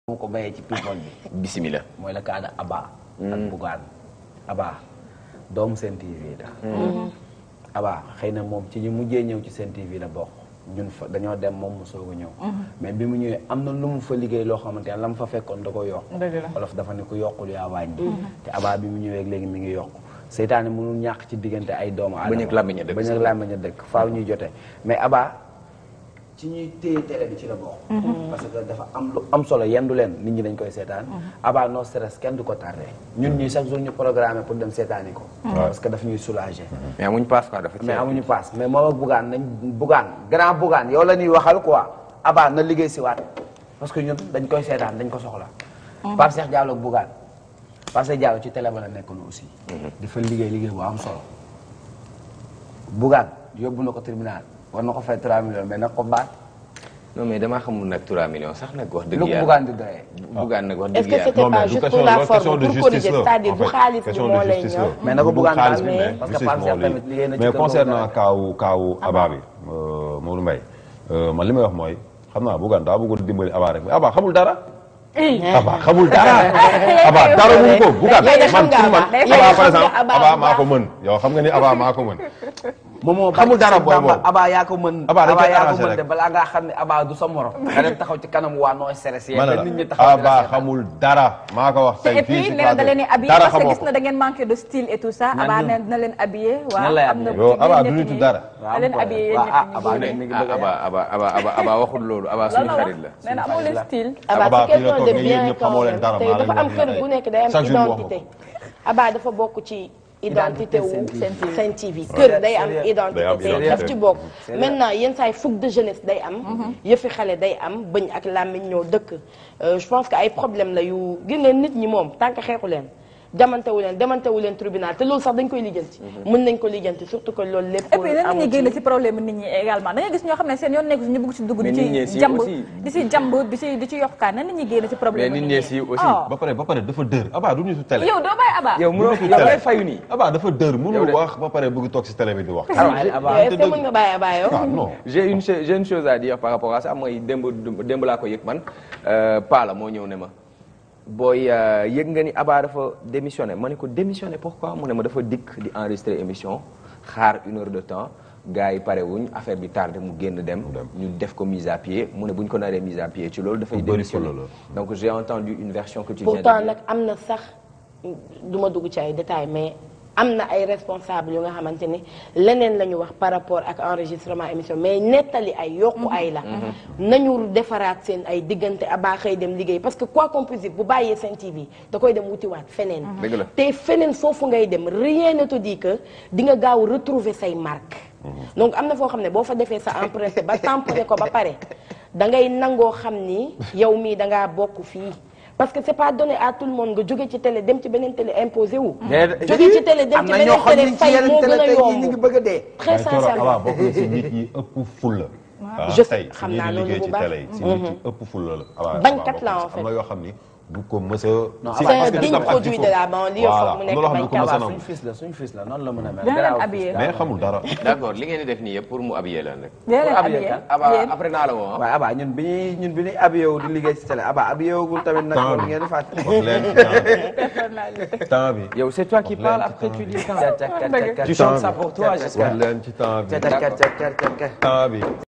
moo ko bayee ci people bi. bisimilah. mooy la kaada Aba. ak Bougane. Aba doomu Sen TV la. Aba xëy na moom ci ñu mujjee ñëw ci Sen TV la bokk ñun fa dañoo dem moom mu soog a ñëw. mais bi mu ñëwee am na lu mu fa liggéey loo xamante ne la mu fa fekkoon da ko yokk. olof dafa ne ko yokkul yaa wàññi. te Aba bi mu ñëwee léegi mi ngi yokk. seytaane mënul ñàkk ci diggante ay doomu aadama. bañ ak làmmiñ a dëkk faaw ñuy jotee mais Aba. ci ñuy téye télé bi ci la bokk. parce que dafa am lu am solo yendu leen nit ñi dañ koy seetaan. Aba no stress kenn du ko tardé. ñun ñii chaque jour ñu programmé pour dem seetaani ko. parce que daf ñuy soulager. mais amuñu paas quoi dafa. mais amuñu paas mais moom ak Bougane nañ Bougane grand Bougane yow la ñuy waxal quoi Aba na liggéey si waat parce que ñun dañ koy seetaan dañ ko soxla. Pape Cheikh Diallo ak Bougane Pape Cheikh Diallo ci télé ba la nekkoon aussi. dafa liggéey bu am solo. Bougane yóbbu na ko tribunal. war na ko fay 3 millions mais nag ko baat. non mais damaa xamul nag 3 millions sax nag wax dëgg lu ko Bougane di doyee. Bougane nag wax dëgg yàlla. est-ce que c'était pas juste pour la forme pour corriger c'est-à-dire du xaalis bi moo lay ñëw. mais na ko Bougane daal mais parce que Pape Cheikh tamit liggéey na ci mais concernant kaawu Aba bi Modou Mbaye man li may wax mooy xam naa Bougane daa bëggoon dimbali Aba rek mais Aba xamul dara. Aba xamul dara. Aba dara mënu ko Bougane man pour man Aba par exemple Aba maa ko mën yow xam nga ni Aba maa ko mën. moom moo xamul dara booy boobu Aba yaa ko mën. Aba dañ koy arrangé rek de balaa ngaa xam ne Aba du sa morom. nga dem taxaw ci kanam waa nooy stress yi. nit ñi taxaw Aba xamul dara maa ko wax tey fii si da leen di habillé parce que gis na da ngeen manqué de style et tout ça. Aba ne na leen habillé. waaw am na Aba du nitu dara. na leen habillé yéen ñëpp Aba waxul loolu Aba suñu xarit la. nee na amoo leen style. Aba c'est quelqu'un de bien quand même te dafa am kër bu nekk day am identité. Aba dafa bokk ci. identité wu Sen TV kër day am identité daf ci bokk maintenant yenn saa yi fougue de jeunesse day am yëfi xale day am bëñ ak làmmiñ ñoo dëkk je pense que ay problème la yu génneen nit ñi moom tant que xeexu leen demantewu leen tribunal te loolu sax dañ koy lijjanti mën nañ ko lijjanti surtout que loolu lépp et puis nan ñuy génn ci problème nit ñi également da ngay gis ñoo xam ne seen yoon nekk ñu bëgg ci dugg di ci jàmb di ci yokkaan nan ñuy génn ci problème nit ñi si aussi ba pare dafa dër Aba du nitu télé yow doo bàyyi Aba yow mënoo fayu nii Aba dafa dër mënul wax ba pare bëgg toog ci télé bi di wax est-ce que mën nga bàyyi Aba yow non j'ai une chose à dire par rapport à ça mooy démb laa ko yëg man Pala moo ñëw ne ma booy yëg nga ni Aba dafa démissionné ma ne ko démissionné pourquoi mu ne ma dafa dikk di enregistrer émission xaar 1 heure de temps gars yi pare wuñ affaire bi tardé mu génn dem ñu def ko mise à pied mu ne bu ñu ko naree mise à pied ci loolu dafay démissionné donc j'ai entendu une version que tu viens de dire. pourtant nag am na sax du ma dugg ci ay détails mais am na ay responsable yu nga xamante ni leneen la ñu wax par rapport ak enregistrement émission mais nettali ay yokku ay la nañu defaraat seen ay diggante Aba xëy dem liggéey parce que quoi qu'on puisse dire bu bàyyee Sen TV da koy dem wutiwaat feneen te feneen foofu ngay dem rien ne te dit que di nga gaaw retrouver say marque donc am na foo xam ne boo fa defee sa empreinte ba tamponné ko ba pare da ngay nangoo xam ni yow mii da ngaa bokk fii parce que c'est pas donné à tout le monde nga jóge ci télé dem ci beneen télé imposé wu. jóge ci télé dem ci beneen télé fay moo gën a yomb très sincèrement bokk na ci nit yi ëpp fulla. je sais xam naa loolu bu baax ci nit yi ëpp fulla la. bañkat la en fait am na yoo xam ni du ko mës a. c'est un digne produit de la banlieue foog mu nekk bañkat. suñu fils la noonu la mën a mel. dana leen habillé mais xamul dara. d'accord li ngeen di def nii yëpp pour mu habillé leen rek. leen habillé Aba après naa la woo ah. waaw Aba ñun bi ñuy habillé wu di liggéey ci télé Aba habillé wugul tamit nag. temps bi ngeen di fàtte. temps bi. yow c'est toi qui parles après tu dis quand. Tu chantes ça pour toi j'espère. wax leen ci temps bi. D'accord. temps bi.